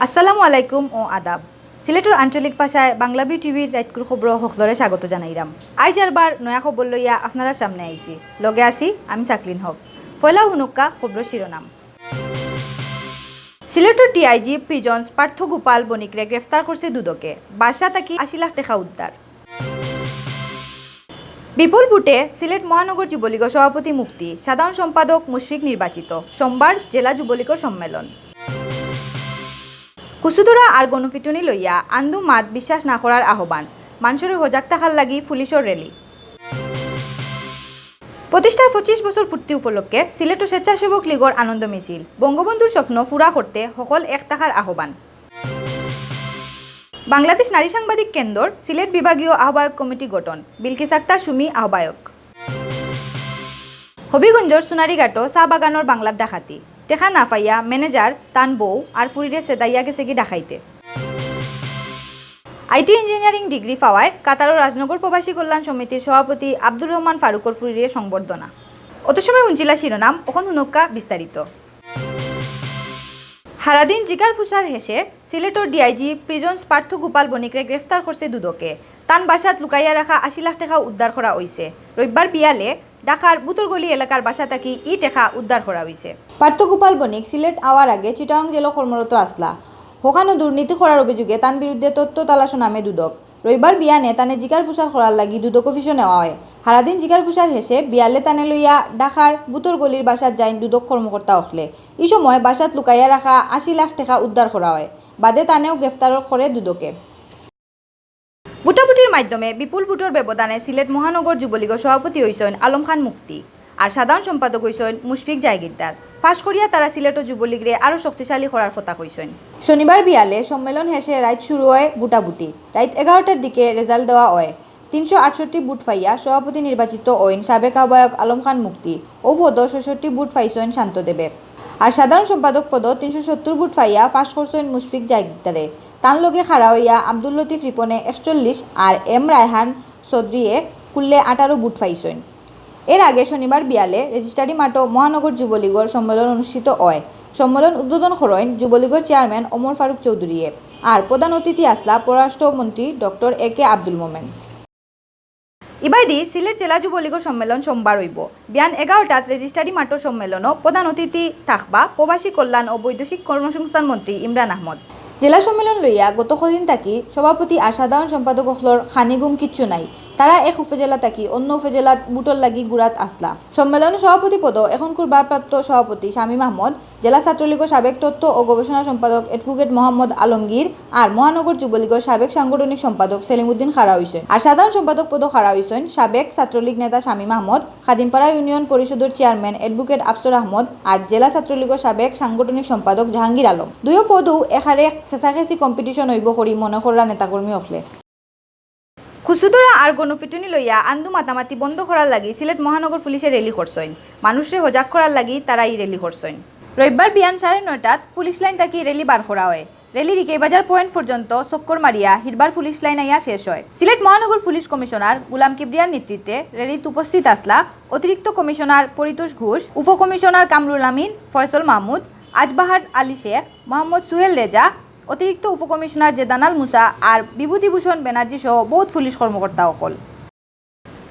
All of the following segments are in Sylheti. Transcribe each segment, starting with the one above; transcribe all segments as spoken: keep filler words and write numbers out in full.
আসসালামু আলাইকুম ও আদাব। সিলেটর আঞ্চলিক ভাষায় বাংলা বিউ টিভির রাইতকুর খবরো হকলরে স্বাগত জানাইরাম। আইজ আরবার নয়া খবর লইয়া আপনারার সামনে আইছি। লগে আছি আমি সাকলিন হক। পয়লা হুনুক্কা খবরর শিরোনাম। সিলেটর ডিআইজি প্রিজন্স পার্থ গোপাল বণিকরে গ্রেফতার করছে দুদকে। বাসা থাকি আশি লাখ টেকা উদ্ধার। বিপুল ভোটে সিলেট মহানগর যুবলীগর সভাপতি মুক্তি, সাধারণ সম্পাদক মুশফিক নির্বাচিত। সোমবার জেলা যুবলীগর সম্মেলন। কুচুদরা আর গণপিটুনি লইয়া আন্দু মাত বিশ্বাস না করার আহ্বান, মানষরে হজাগ থাকার লাগি পুলিশর র‍্যালি। প্রতিষ্ঠার পঁচিশ বছর পূর্তি উপলক্ষে সিলেটো স্বেচ্ছাসেবক লীগর আনন্দ মিছিল, বঙ্গবন্ধুর স্বপ্ন পুরা করতে হকল এক থাকার আহ্বান। বাংলাদেশ নারী সাংবাদিক কেন্দ্রর সিলেট বিভাগীয় আহ্বায়ক কমিটি গঠন, বিলকিস আক্তার সুমি আহ্বায়ক। হবিগঞ্জর সোনারীঘাটো চা বাগানর বাংলার ডাকাতি, টেকা না পাইয়া ম্যানেজার, তান বউ আর ফুরিরে ছেদাইয়া গেছেগি ডাকাইতে। আইটি ইঞ্জিনিয়ারিং ডিগ্রি পাওয়ায় কাতারর রাজনগর প্রবাসী কল্যাণ সমিতির সভাপতি আব্দুর রহমান ফারুকর ফুরিরে সংবর্ধনা। অত সময় হুনছিলা শিরোনাম, অখন হুনুক্কা বিস্তারিত। হারাদিন জিকার ফুসার হেষে সিলেটর ডিআইজি প্রিজন্স পার্থ গোপাল বণিকরে গ্রেফতার করছে দুদকে। তান বাসাত লুকাইয়া রাখা আশি লাখ টেকা উদ্ধার করা অইছে। রবিবার বিয়ালে ঢাকার বুতরগলি এলাকার বাসা থাকি ই টেকা উদ্ধার করা অইছে। পার্থ গোপাল বণিক সিলেট আওয়ার আগে চিটাগাং জেলো কর্মরত আছলা। হকানো দুর্নীতি করার অভিযোগে তান বিরুদ্ধে তথ্য তালাশো নামে দুদক। রবিবার বিয়ানে তানে জিকার ফুসার করার লাগি দুদক অফিসো নেওয়া অয়। হারাদিন জিকার ফুসার হেষে বিয়ালে তানে লইয়া ঢাকার বুতরগলির বাসাত যাইন দুদক কর্মকর্তা অকলে। ই সময় বাসাত লুকাইয়া রাখা আশি লাখ টেকা উদ্ধার করা অয়। বাদে তানেও গ্রেফতার করে দুদকে। ভোটাভুটির মাধ্যমে বিপুল ভোটর ব্যবধানে সিলেট মহানগর যুবলীগর সভাপতি অইছইন আলম খান মুক্তি, আর সাধারণ সম্পাদক অইছইন মুশফিক জায়গিরদার। পাশ করিয়া তারা সিলেটো যুবলীগরে আরও শক্তিশালী করার কথা কইছইন। শনিবার বিয়ালে সম্মেলন হেষে রাইত শুরু অয় ভোটাভুটি। রাইত এগারোটার দিকে রেজাল্ট দেওয়া অয়। তিনশো আটষট্টি ভোট পাইয়া সভাপতি নির্বাচিত অইন সাবেক আহ্বায়ক আলম খান মুক্তি। অউ পদো ছয়ষট্টি ভোট পাইছইন শান্ত দেবে। আর সাধারণ সম্পাদক পদো তিনশো সত্তর ভোট পাইয়া পাশ করছইন মুশফিক জায়গিরদারে। তান লগে খাড়া অইয়া আব্দুল লতিফ রিপনে একচল্লিশ আর এম রায়হান চৌধুরীয়ে কুল্লে আঠারো ভোট পাইছইন। এর আগে শনিবার বিয়ালে রেজিস্ট্রারি মাঠো মহানগর যুবলীগর সম্মেলন অনুষ্ঠিত অয়। সম্মেলন উদ্বোধন করইন যুবলীগর চেয়ারম্যান ওমর ফারুক চৌধুরীয়ে। আর প্রধান অতিথি আছলা পররাষ্ট্রমন্ত্রী ডক্টর এ কে আব্দুল মোমেন। ইবাদি সিলেট জেলা যুবলীগর সম্মেলন সোমবার অইবো। বিয়ান এগারোটাত রেজিস্ট্রারি মাঠর সম্মেলনো প্রধান অতিথি থাকবা প্রবাসী কল্যাণ ও বৈদেশিক কর্মসংস্থান মন্ত্রী ইমরান আহমদ। জেলা সম্মেলন লইয়া গত কদিন থাকি সভাপতি আর সাধারণ সম্পাদক অকলর খানি ঘুম কিচ্ছু নাই। তারা এক উপজেলা থাকি অন্য উপজেলাত ভোটর লাগি ঘুরাত আছলা। সম্মেলনো সভাপতি পদো এখনকুর ভারপ্রাপ্ত সভাপতি শামীম আহমদ, জেলা ছাত্রলীগর সাবেক তথ্য ও গবেষণা সম্পাদক অ্যাডভোকেট মোহাম্মদ আলমগীর আর মহানগর যুবলীগর সাবেক সাংগঠনিক সম্পাদক সেলিম উদ্দিন খাড়া অইছইন। আর সাধারণ সম্পাদক পদো খাড়া অইছইন সাবেক ছাত্রলীগ নেতা শামীম আহমদ, খাদিমপাড়া ইউনিয়ন পরিষদর চেয়ারম্যান অ্যাডভোকেট আফসর আহমদ আর জেলা ছাত্রলীগর সাবেক সাংগঠনিক সম্পাদক জাহাঙ্গীর আলম। দুইও পদো এখারে খেসাখেসি কম্পিটিশন অইবো করি মনে কররা নেতাকর্মী অকলে। কুচুদরা আর গণপিটুনি লইয়া আন্দু মাতামাতি বন্ধ করার লাগি সিলেট মহানগর পুলিশে র‍্যালি করছইন। মানুষরে হজাগ করার লাগি তারা ই র‍্যালি করছইন। রবিবার বিয়ান সাড়ে নয়টাত পুলিশ লাইন থাকি র‍্যালি বার করা অয়। র‍্যালি ডিকেবাজার পয়েন্ট পর্যন্ত চক্কর মারিয়া হিরবার পুলিশ লাইন আইয়া শেষ অয়। সিলেট মহানগর পুলিশ কমিশনার গুলাম কিবরিয়ার নেতৃত্বে র‍্যালিত উপস্থিত আছলা অতিরিক্ত কমিশনার পরিতোষ ঘোষ, উপকমিশনার কামরুল আমিন, ফয়সল মাহমুদ, আজবাহার আলী শেখ, মোহাম্মদ সুহেল রেজা, অতিরিক্ত উপকমিশনার জেদানাল মুসা আর বিভূতিভূষণ ব্যানার্জি সহ বউত পুলিশ কর্মকর্তা অকল।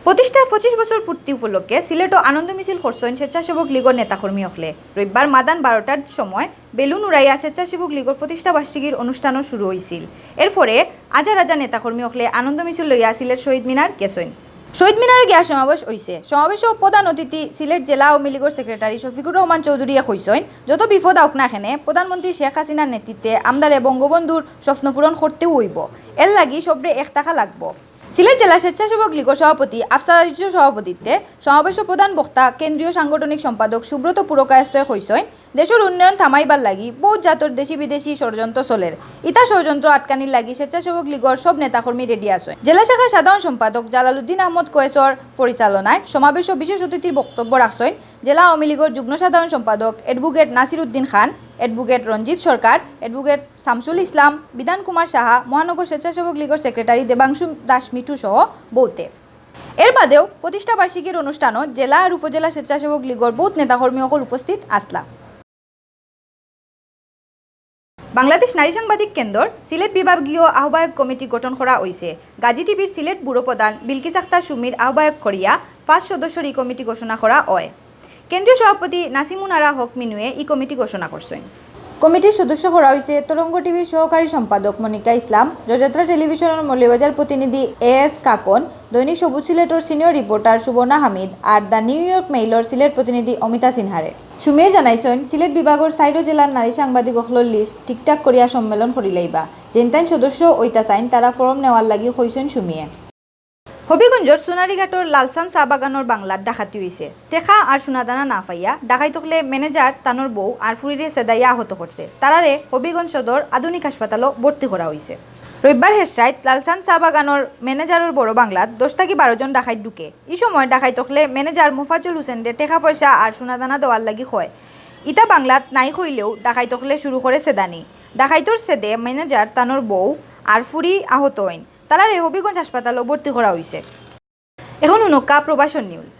প্রতিষ্ঠার পঁচিশ বছর পূর্তি উপলক্ষে সিলেটো আনন্দ মিছিল করছইন স্বেচ্ছাসেবক লীগর নেতাকর্মী অকলে। রবিবার মাদান বারোটার সময় বেলুন উড়াইয়া স্বেচ্ছাসেবক লীগর প্রতিষ্ঠা বার্ষিকীর অনুষ্ঠানও শুরু অইছিল। এরপরে আজার আজার নেতাকর্মী অকলে আনন্দ মিছিল লইয়া সিলেট শহীদ মিনার গেছইন। শহীদ মিনারো গিয়া সমাবেশ অইছে। সমাবেশো প্রধান অতিথি সিলেট জেলা আওয়ামী লীগর সেক্রেটারি শফিকুর রহমান চৌধুরীয়ে কইছইন, যত বিপদ আউক না কেনে, প্রধানমন্ত্রী শেখ হাসিনার নেতৃত্বে আমরারে বঙ্গবন্ধুর স্বপ্ন পূরণ করতেউ অইবো। এর লাগি সবরে এক থাকা লাগবো। সিলেট জেলা স্বেচ্ছাসেবক লীগর সভাপতি আফসার আজিজর সভাপতিত্বে সমাবেশো প্রধান বক্তা কেন্দ্রীয় সাংগঠনিক সম্পাদক সুব্রত পুরকায়স্থয় কইছইন, দেশর উন্নয়ন থামাইবার লাগি বউত জাতর দেশি বিদেশি ষড়যন্ত্র চলের। ইতা ষড়যন্ত্র আটকানির লাগি স্বেচ্ছাসেবক লীগর সব নেতাকর্মী রেডি আছইন। জেলা শাখার সাধারণ সম্পাদক জালালউদ্দিন আহমদ কয়েসর পরিচালনায় সমাবেশো বিশেষ অতিথির বক্তব্য রাখছইন জেলা আওয়ামী লীগর যুগ্ম সাধারণ সম্পাদক অ্যাডভোকেট নাসির উদ্দিন খান, অ্যাডভোকেট রঞ্জিত সরকার, অ্যাডভোকেট শামসুল ইসলাম, বিধান কুমার সাহা, মহানগর স্বেচ্ছাসেবক লীগর সেক্রেটারি দেবাংশু দাস মিঠু সহ বউতে। এর বাদেও প্রতিষ্ঠা বার্ষিকীর অনুষ্ঠানো জেলা আর উপজেলা স্বেচ্ছাসেবক লীগর বউত নেতাকর্মী অকল উপস্থিত আছলা। বাংলাদেশ নারী সাংবাদিক কেন্দ্রর সিলেট বিভাগীয় আহ্বায়ক কমিটি গঠন করা অইছে। গাজী টিভির সিলেট ব্যুরো প্রধান বিলকিস আক্তার সুমির আহ্বায়ক করিয়া পাঁচ সদস্যর ই কমিটি ঘোষণা করা অয়। কেন্দ্রীয় সভাপতি নাসিমুন আরা হক মিনুয়ে ই কমিটি ঘোষণা করছইন। কমিটির সদস্য করা অইছে তরঙ্গ টিভির সহকারী সম্পাদক মনিকা ইসলাম, জয়যাত্রা টেলিভিশনর মৌলভীবাজার প্রতিনিধি এ এস কাকন, দৈনিক সবুজ সিলেটর সিনিয়র রিপোর্টার সুবর্ণা হামিদ আর দ্য নিউ ইয়র্ক মেইলর সিলেট প্রতিনিধি অমিতা সিনহারে। সুমিয়ে জানাইছইন, সিলেট বিভাগর চাইরো জেলার নারী সাংবাদিক অকলর লিস্ট ঠিকঠাক করিয়া সম্মেলন করিলাইবা। যেইন তাইন সদস্য অইতা চাইন, তারা ফর্ম নেওয়ার লাগি কইছইন সুমিয়ে। হবিগঞ্জর সোনারীঘাটর লালসান চা বাগানর বাংলাত ডাকাতি অইছে। টেকা আর সোনাদানা না পাইয়া ডাকাইত অকলে ম্যানেজার, তানর বউ আর ফুরিরে ছেদাইয়া আহত করছে। তারারে হবিগঞ্জ সদর আধুনিক হাসপাতালো ভর্তি করা অইছে। রবিবার হেশাইত লালসান চা বাগানর ম্যানেজারর বড় বাংলাত দশ থাকি বারো জন ডাকাইত ঢুকে। ই সময় ডাকাইত অকলে ম্যানেজার মুফাজ্জল হোসেনরে টেকা পয়সা আর সোনাদানা দেওয়ার লাগি কয়। ইতা বাংলাত নাই কইলেও ডাকাইত অকলে শুরু করে ছেদানি। ডাকাইতর ছেদে ম্যানেজার, তানর বউ আর ফুরি আহত অইন। তারারে হবিগঞ্জ হাসপাতালো ভর্তি করা অইছে। এখন হুনউক্কা প্রবাসর নিউজ।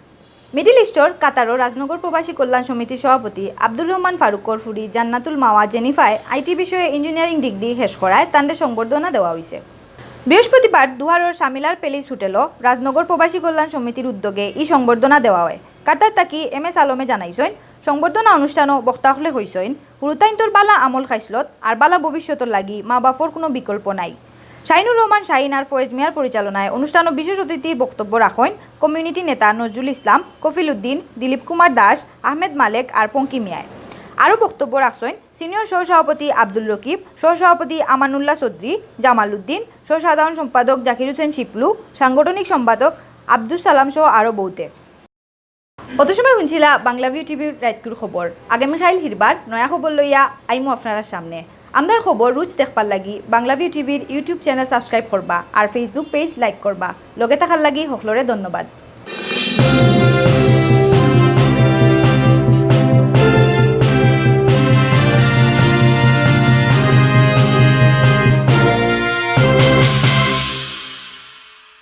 মিডল ইস্টর কাতারর রাজনগর প্রবাসী কল্যাণ সমিতির সভাপতি আব্দুর রহমান ফারুকর ফুরি জান্নাতুল মাওয়া জেনিফায় আইটি বিষয়ে ইঞ্জিনিয়ারিং ডিগ্রি শেষ করায় তানরে সংবর্ধনা দেওয়া অইছে। বৃহস্পতিবার দুহারর শামিলার প্যালেস হোটেলো রাজনগর প্রবাসী কল্যাণ সমিতির উদ্যোগে ই সংবর্ধনা দেওয়া অয়। কাতার থাকি এম এস আলমে জানাইছইন, সংবর্ধনা অনুষ্ঠানো বক্তা অকলে কইছইন, হুরুতাইন্তর বালা আমল খাইছলত আর বালা ভবিষ্যতর লাগি মা বাপর কুনু বিকল্প নাই। শাহিনুর রহমান শাহিন আর ফয়েজ মিয়ার পরিচালনায় অনুষ্ঠানো বিশেষ অতিথির বক্তব্য রাখইন কমিউনিটি নেতা নজরুল ইসলাম, কফিল উদ্দিন, দিলীপ কুমার দাস, আহমেদ মালেক আর পঙ্কি মিয়ায়। আরও বক্তব্য রাখছইন সিনিয়র সহসভাপতি আব্দুল রকিব, সহসভাপতি আমানুল্লাহ চৌধুরী, জামাল উদ্দিন, সহসাধারণ সম্পাদক জাকির হোসেন শিপলু, সাংগঠনিক সম্পাদক আব্দুস সালাম সহ আরও বউতে। অত সময় হুনছিলা বাংলা ভিউ টিভির রাইতকুর খবর। আগামীকাইল হিরবার নয়া খবর লইয়া আইমু আপনারার সামনে। আমরার খবর রুজ দেখবার লাগি বাংলা ভিউ টিভির YouTube চ্যানেল সাবস্ক্রাইব করবা আর Facebook পেজ লাইক করবা। লগে থাকার লাগি হকলরে ধন্যবাদ।